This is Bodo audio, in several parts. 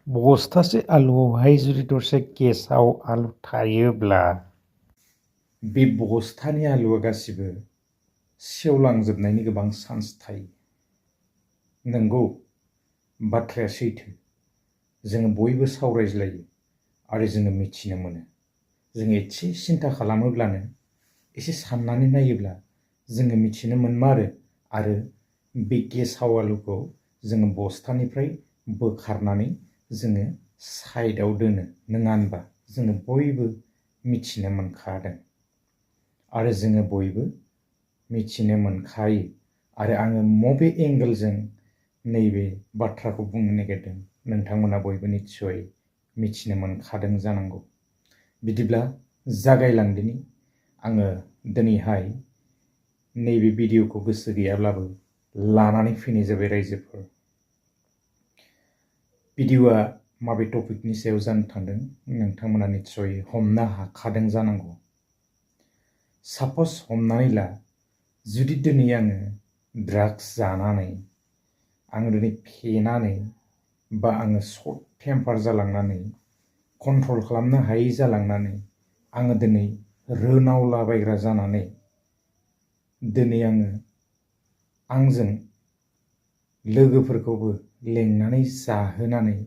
बस्थासे आलुआवहाय जुदि दरसे गेसाव आलु थायोब्ला बे बस्थानि आलुआ गासिबो सेवलांजोबनायनि गोबां चान्स थायो। नंगौ, बाथ्राया सैथो। जोङो बयबो सावरायज्लायो आरो जोङो मिथिनो मोनो। जों एसे सिन्था खालामोब्लानो, एसे साननानै नायोब्ला जोङो मिथिनो मोनमारो आरो बे गेसाव आलुखौ जोङो बस्थानिफ्राय बोखारनानै जोङो साइडआव दोनो, नङा होनबा? जोङो बयबो मिथिनो मोनखादों आरो जोङो बयबो मिथिनो मोनखायो। आरो आङो मबे एंगोलजों नैबे बाथ्राखौ बुंनो नागिरदों नोंथांमोना बयबो निस्सय मिथिनो मोनखादों जानांगौ। बिदिब्ला जागायलांदिनि। आङो दिनैहाय नैबे भिडिअखौ गोसो गैयाब्लाबो लानानै फैनाय जाबाय रायजोफोर। भिडिअआ माबे टपिकनि सायाव जानो थांदों नोंथांमोना निस्सय हमनो हाखादों जानांगौ। साप'ज हमनानै ला, जुदि दिनै आङो ड्राग्स जानानै, आङो दिनै फेनानै बा आङो सर्ट टेम्पार जालांनानै, कन्ट्रल खालामनो हायै जालांनानै, आङो दिनै रोनावलाबायग्रा जानानै, दिनै आङो आंजों लोगोफोरखौबो लेंनानै जाहोनानै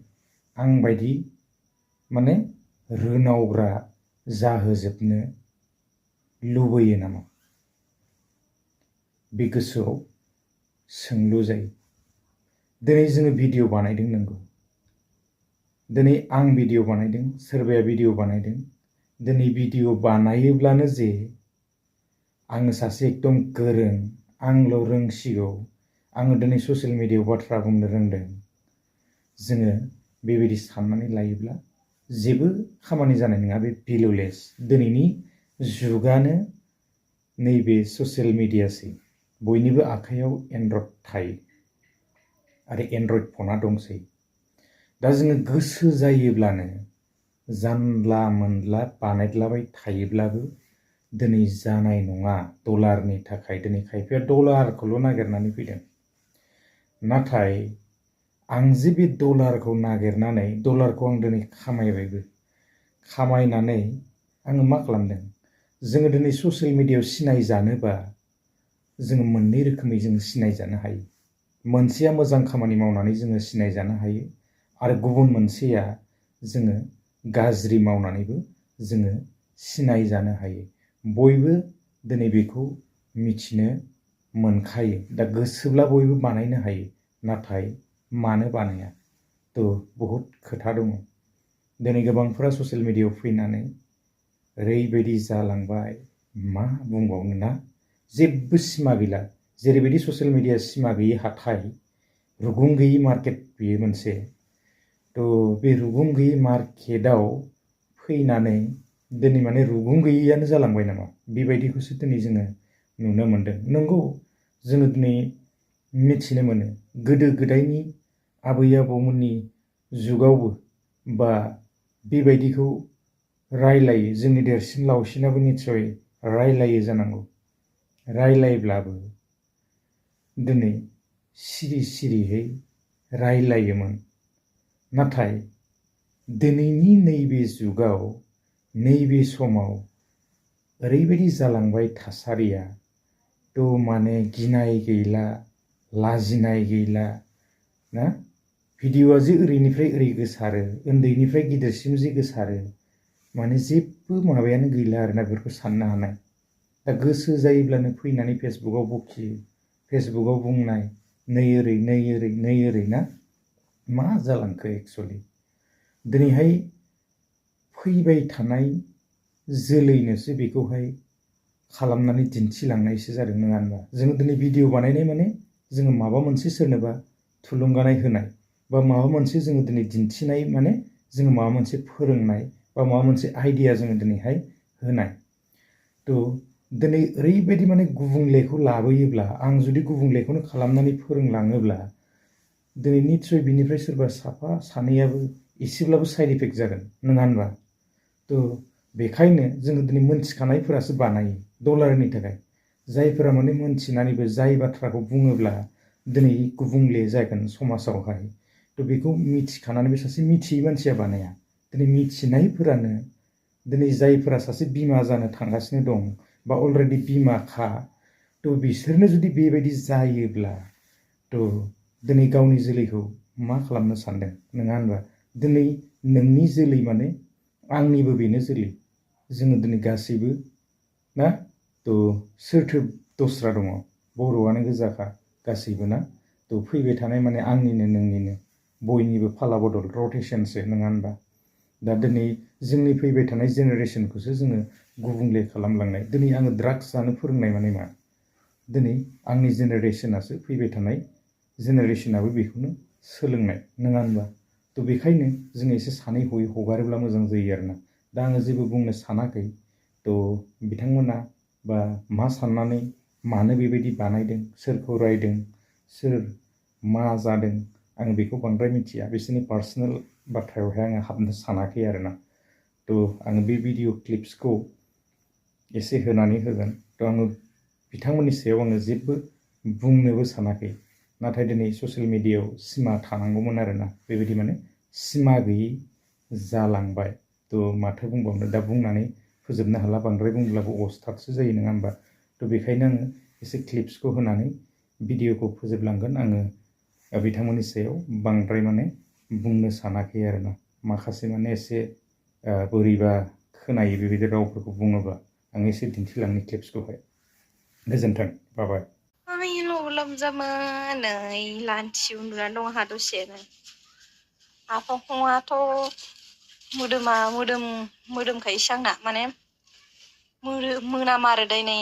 आं बायदि माने रोनावग्रा जाहोजोबनो लुबैयो नामा? बे गोसोआव सोंलु जायो। दिनै जोङो भिडिअ बानायदों, नंगौ। दिनै आं भिडिअ बानायदों, सोरबाया भिडिअ बानायदों। दिनै भिडिअ बानायोब्लानो जे आङो सासे एकदम गोरों, आंल' रोंसिगौ, आङो दिनै ससियेल मिडियायाव बाथ्रा बुंनो रोंदों, जोङो बेबायदि साननानै लायोब्ला जेबो खामानि जानाय नङा। बे भेलुलेस। दिनैनि जुगानो नैबे ससियेल मिडियासै। बयनिबो आखाइयाव एन्ड्रइड थायो आरो एन्ड्रइड फना दंसै। दा जोङो गोसो जायोब्लानो जानला मोनला बानायलाबाय थायोब्लाबो दिनै जानाय नङा। डलारनि थाखाय दिनै खायफाया डलारखौल' नागिरनानै फैदों। नाथाय आं जे बे डलारखौ नागिरनानै, डलारखौ आं दिनै खामायबायबो। खामायनानै आङो मा खालामदों? जोङो दिनै ससियेल मिडियायाव सिनायजानोबा जोङो मोननै रोखोमै जोङो सिनायजानो हायो। मोनसेया मोजां खामानि मावनानै जोङो सिनायजानो हायो आरो गुबुन मोनसेया जोङो गाज्रि मावनानैबो जोङो सिनायजानो हायो। बयबो दिनै बेखौ मिथिनो मोनखायो। दा गोसोब्ला बयबो बानायनो हायो। नाथाय मानो बानाया? बहुद खोथा दङ। दिनै गोबांफोरा ससियेल मिडियायाव फैनानै ओरैबायदि जालांबाय, मा बुंबावनो ना? जेबो सिमा गैला। जेरैबायदि ससियेल मिडिया सिमा गैयि हाथाय, रुगुं गैयि मार्केट बेयो मोनसे। बे रुगुं गैयि मार्केटआव फैनानै दिनै माने रुगुं गैयियानो जालांबाय नामा? बेबायदिखौसो दिनै जोङो नुनो मोनदों। नंगौ, जोङो दिनै मिथिनो मोनो गोदो गोदायनि आबै आबौमोननि जुगावबो बा बेबायदिखौ रायलायो। जोंनि देरसिन लावसिनाबो निस्सय रायलायो जानांगौ। रायलायब्लाबो दिनै सिरि सिरिहै रायलायोमोन। नाथाय दिनैनि नैबे जुगाव, नैबे समाव ओरैबायदि जालांबाय थासारिया, माने गिनाय गैला, लाजिनाय गैला ना? भिडिअआ जे ओरैनिफ्राय ओरै गोसारो, उन्दैनिफ्राय गिदिरसिम जे गोसारो, माने जेबो माबायानो गैला आरोना बेफोरखौ साननो हानाय। दा गोसो जायोब्लानो फैनानै फेसबुकआव बखियो, फेसबुकआव बुंनाय, नै ओरै नै ओरै नै ओरै ना? मा जालांखो एक्सुअलि? दिनैहाय फैबाय थानाय जोलैनोसो बेखौहाय खालामनानै दिन्थिलांनायसो जादों, नङा होनबा? जोङो दिनै भिडिअ बानायनाय माने जोङो माबा मोनसे सोरनोबा थुलुंगानाय होनाय बा माबा मोनसे जोङो दिनै दिन्थिनाय, माने जोङो माबा मोनसे फोरोंनाय बा माबा मोनसे आइडिया जोङो दिनैहाय होनाय। दिनै ओरैबायदि माने गुबुंलेखौ लाबोयोब्ला, आं जुदि गुबुंलेखौनो खालामनानै फोरोंलाङोब्ला, दिनै निस्सय बिनिफ्राय सोरबा साफा सानैयाबो एसेब्लाबो साइड इफेक्ट जागोन, नङा होनबा? बेखायनो जोङो दिनै मोनथिखानायफोरासो बानायो डलारनि थाखाय। जायफोरा माने मोनथिनानैबो जाय बाथ्राखौ बुङोब्ला दिनै गुबुंले जागोन समाजावहाय, थ' बेखौ मिथिखानानै बे सासे मिथियै मानसिया बानाया दिनै मिथिनायफोरानो दिनै जायफोरा सासे बिमा जानो थांगासिनो दं बा अलरेडि बिमाखा थ' बिसोरनो जुदि बेबायदि जायोब्ला थ' दिनै गावनि जोलैखौ मा खालामनो सानदों नङा होनबा दिनै नोंनि जोलै माने आंनिबो बेनो जोलै जोङो दिनै गासैबो ना थ' सोरथो दस्रा दङ बर'आनो गोजाखा गासैबो ना थ' फैबाय थानाय माने आंनिनो नोंनिनो बयनिबो फाला बदल रटेसनसो नङा होनबा दा दिनै जोंनि फैबाय थानाय जेनेरेसनखौसो जोङो गुबुंले खालामलांनाय दिनै आङो ड्राग्स जानो फोरोंनाय माने मा दिनै आंनि जेनेरेसनासो फैबाय थानाय जेनेरेसनाबो बेखौनो सोलोंनाय नङा होनबा थ' बेखायनो जोङो एसे सानै हयै हगारोब्ला मोजां जायो आरोना दा आङो जेबो बुंनो सानाखै थ' बिथांमोना बा मा साननानै मानो बेबायदि बानायदों सोरखौ रायदों सोर मा जादों आं बेखौ बांद्राय मिथिया बिसोरनि पार्सनेल बाथ्रायावहाय आङो हाबनो सानाखै आरोना थ' आङो बे भिडिअ क्लिप्सखौ एसे होनानै होगोन थ' आङो बिथांमोननि सायाव आङो जेबो बुंनोबो सानाखै नाथाय दिनै ससियेल मिडियायाव सिमा थानांगौमोन आरोना बेबायदि माने सिमा गैयै जालांबाय थ' माथो बुंबावनो दा बुंनानै फोजोबनो हाला बांद्राय बुंब्लाबो अस्थादसो जायो नङा होमबा थ' बेखायनो आङो एसे क्लिप्सखौ होनानै भिडिअखौ फोजोबलांगोन आङो बिथांमोननि सायाव बांद्राय माने बुंनो सानाखै आरोना माखासे माने एसे बोरैबा खोनायो बेबायदि रावफोरखौ बुङोब्ला आं एसे दिन्थिलांनि क्लिप्सखौहाय गोजोन्थों बाबाय आयु लोमजामोन नै लान्थि उन्दुनानै दं आंहा दसेनो आफाखौथ' मोदोमखायोसो आंना माने मोनामारोदाय नै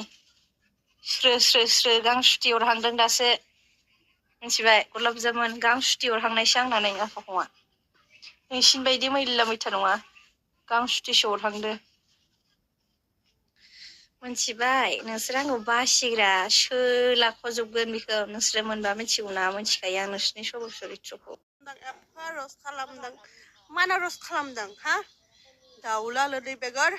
स्रो स्रो स्रो गां सुटि अरहांदों दासो मिथिबाय गलाब जामुन गां सुटि अरहांनायसो आंना नै आफाखौआ नोंसिनि बायदि मैला मैथा नङा गां सुटिसो अरहांदो मिथिबाय नोंसोर आंखौ बासिग्रा सोलाख'जोबगोन बेखौ नोंसोरो मोनबा मिथिगौना मिथिखायो आं नोंसोरनि सबर सरित्रखौ एफा रस खालामदों मानो रस खालामदों हा दाउला लोदै बेगर